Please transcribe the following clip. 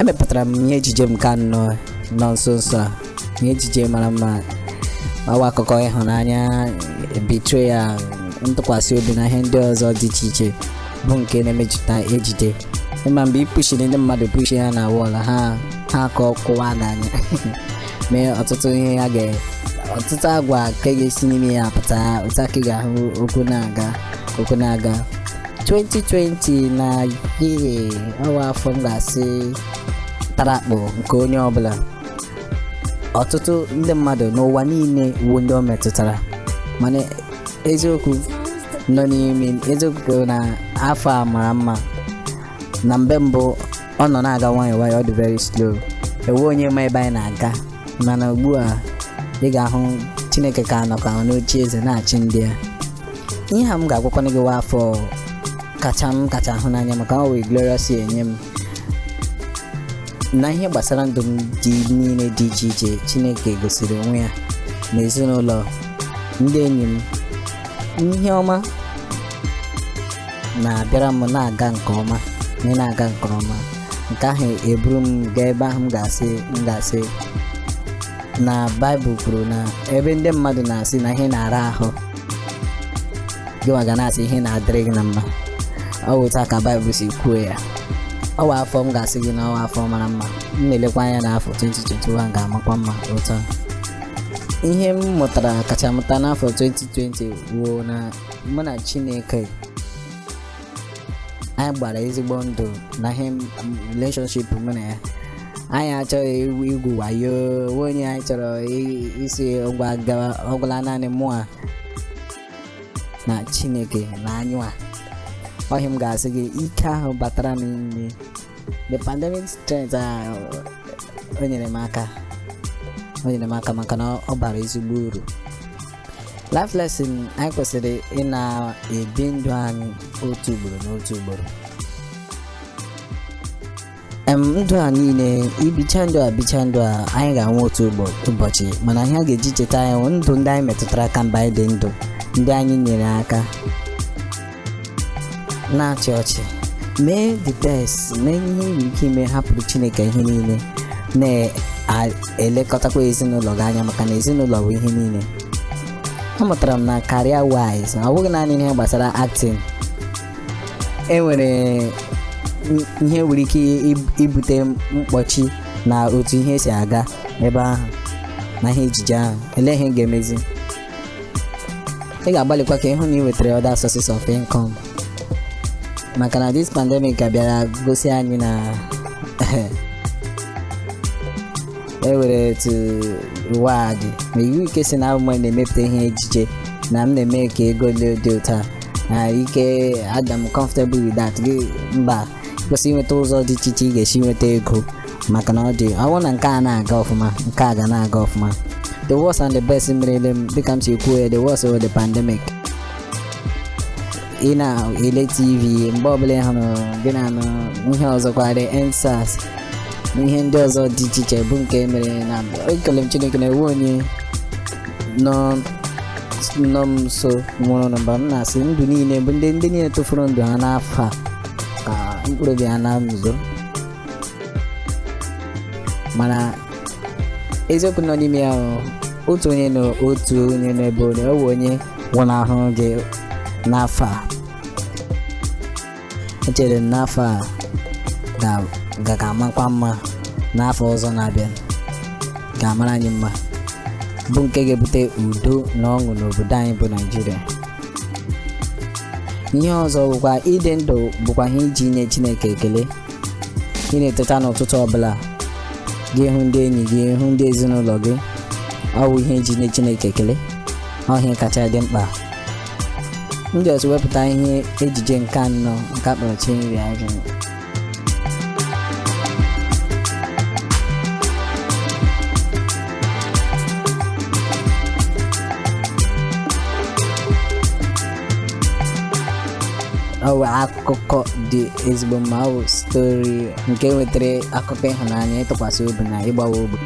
Emepụtara m ihe ejije m ka nọ nọ nso nso a, ihe ejije mara mma, ọwa akụkọ ịhụnanya, betrayal, ntụkwasị obi na ihe ndị ọzọ dị iche iche bụ nke na-emejupụta ejije. Ịma mgbe ị pushiri ndị mmadụ, pushi ha na wall, ha akọ kụwa gị anya, mee ọtụtụ ihe ha ga, ọtụtụ agwa nke ga-esi n'ime ya pụta. Otu aka ị ga-ahụ okwu na-aga, okwu na-aga. 2020 na ye ọwa afọ m ga-asị tara akpụ nke onye ọbụla. Ọtụtụ ndị mmadụ n'ụwa niile wu ndị o metụtara, mana eziokwu nọ n'ime eziokwu na afọ a mara mma. Na mgbe mbụ ọ nọ na-aga nwayọọ nwayọọ, ọ dị very slow, enwe onye ma ebe anyị na-aga, mana ugbu a ị ga-ahụ Chineke ka nọ ka n'oche eze na-achị ndị ya. Ihe a m ga-agwakwana gị wa afọ kacha m kacha hụ n'anya, maka ọ wee glorious enye m na ihe gbasara ndụ m dị niile dị iche iche. Chineke gosiri onwe ya n'ezinụlọ, ndị enyi m, ihe ọma na-abịara m, na-aga nke ọma na na-aga nke ọma. Nke ahụ eburu m gaa ebe ahụ m ga-asị na Baịbụl kwuru na ebe ndị mmadụ na-asị na ihe na-ara ahụ, gịnwa ga na-asị ihe na-adịrị gị na mma. Ọ bụ otu a ka Baịbụl si kwuo ya. Ọ bụ afọ m ga-asị gị na ọ bụ afọ mara mma. M na-elekwa anya na afọ 2021 ga-amakwa mma otu a. Ihe m mụtara kacha mụta n'afọ 2020 wụ na mụ na Chineke anyị gbara ezigbo ndụ na ihe relationship mụ na ya. Anyị achọghị igwu wayo onye anyị chọrọ isi ngwa gawa ọgwụla, naanị mụ a na Chineke na anyụ a. Ọhịa m ga-asị gị, ike ahụ batara m n'ime the pandemic strength a, o nyere m aka, o nyere m aka maka na ọ bara ezigbo uru. Life lesson: anyị kwesịrị ị na-ebi ndụ anyị otu ugboro n'otu ugboro. Ndụ a niile, ibicha ndụ a, bicha ndụ a, anyị ga-anwụ otu ụbọchị, mana ihe a ga-eji cheta anyị bụ ndụ ndị anyị metụtara kamgbe anyị dị ndụ, ndị anyị nyere aka, na-achị ọchị, mee the best, mee ihe ị nwere ike ime, hapụrụ Chineke ihe niile, na-elekọtakwa ezinụlọ gị anya, maka na ezinụlọ bụ ihe niile. Amụtara m na career wise, ọ bụghị naanị ihe gbasara acting, e nwere ihe nwere ike ibute mkpọchi na otu ihe si aga ebe ahụ na ihe ejije ahụ. Elee ihe ga-emezi? Ị ga-agbalịkwa ka ịhụ na ị nwetara other sources of income, maka na this pandemic bịara gosi anyị na e nwere etu ụwa dị. Ma iwu ike si na m na-emepụta ihe ejije na m na-eme ka ego dị otu a na ike adam comfortable with that gị, mba, kwesị inweta ụzọ dị iche iche ị ga-esi nweta ego, maka na ọ dị, ọ bụrụ na nke a na-aga ọfụma, nke a ga na-aga ọfụma. The worst and the best merele m, dịka m si kwuo ya, the worst was the pandemic. Ị na-ele TV mgbe ọbụla ị hụrụ gị na-anụ ihe ọzọkwa, the EndSARS na ihe ndị ọzọ dị iche iche bụ nke mere na ekele m Chineke na ewu onye nọ nọ m nso nwụrụ na mba. M na-asị ndụ niile bụ ndị niile tụfuru ndụ ha n'afọ a, ka mkpụrụ obi ha na nzuzo. Mana eziokwu nọ n'ime ya, otu onye na otu onye n'ebe onye ọ bụ onye nwụnahụrụ gị n'afọ a, echere m n'afọ a ga-amakwa mma. N'afọ ọzọ na-abịa ga-amara anyị mma, bụ nke ga-ebute udo na ọṅụ n'obodo anyị bụ Naịjirịa. Ihe ọzọ bụkwa ịdị ndụ, bụkwa ihe iji nye Chineke ekele. Ị na-eteta n'ụtụtụ ọbụla, gị hụ ndị enyi gị, hụ ndị ezinụlọ gị, ọ bụ ihe iji nye Chineke ekele, ọ ihe kacha dị mkpa. M ji ọzọ wepụta ihe ejije nke anọ nke a kpọrọ Chain Reaction. Ọ bụ akụkọ dị ezigbo mma. Ọ bụ story nke nwetara akụkọ ịhụnanya, ịtụkwasị obi na ịgbawa obi.